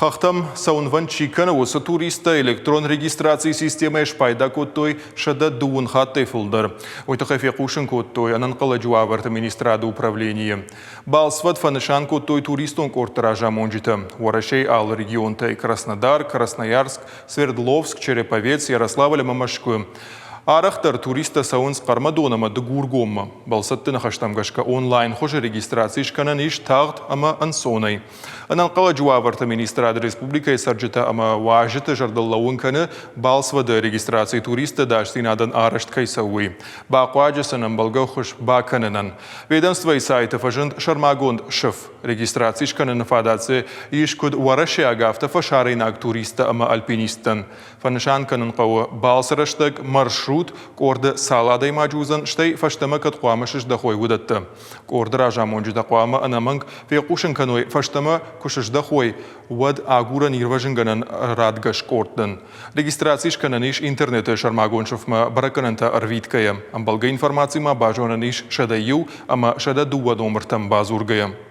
Хӕхтӕм цӕуынвӕнд чи кӕны, уыцы туристтӕ электрон регистрацийы системӕйӕ спайда кодтой 130 хаттӕй фылдӕр. Уый тыххӕй фехъусын кодтой ӕнӕнхъӕлӕджы уавӕрты министрады управленийы. Балцвӕд фӕнысан кодтой туристон къордты разамонджытӕ Уӕрӕсейы алы регионтӕй Краснодар, Красноярск, Свердловск, Череповец, Ярославль ӕмӕ Мӕскуы. Арӕхдӕр туристтӕ цӕуынц Хъӕрмӕдон ӕмӕ Дыгургоммӕ. Бӕлцӕтты ныхӕстӕм гӕсгӕ онлайн хуызы регистраци скӕнӕн ис тагъд ӕмӕ ӕнцонӕй. Ӕнӕнхъӕлӕджы уавӕрты министрад республикӕйы цӕрджытӕ ӕмӕ уазджыты зӕрдыл лӕууын кӕны, балцвӕды регистраци туристты ӕдасдзинадӕн арӕзт кӕй цӕуы, уый. Бахъуаджы сын ӕмбӕлгӕ ӕххуыс бакӕнынӕн. Ведомствойы сайты фӕзынд сӕрмагонд сыф. Регистраци скӕныны фадат дзы ис куыд уӕрӕсейаг, афтӕ фӕсарӕйнаг туристтӕ ӕмӕ альпинисттӕн. Фӕнысан кӕнын хъӕуы, балцы рӕстӕг маршрут къорды цал адӕймаджы уыдзӕн, стӕй фӕстӕмӕ кӕд хъуамӕ сыздӕхой, уыдӕттӕ. Къорды разамонджытӕ хъуамӕ ӕнӕмӕнг фехъусын кӕной, фӕстӕмӕ куы сыздӕхой, уӕд агурӕн-ирвӕзынгӕнӕн радгӕс къордтӕн. Регистраци скӕнӕн ис интернеты сӕрмагонд сыфмӕ бӕрӕггӕнӕнтӕ ӕрвитгӕйӕ. Ӕмбӕлгӕ информаци ма базонӕн ис 101 ӕмӕ 102 номыртӕм бадзургӕйӕ.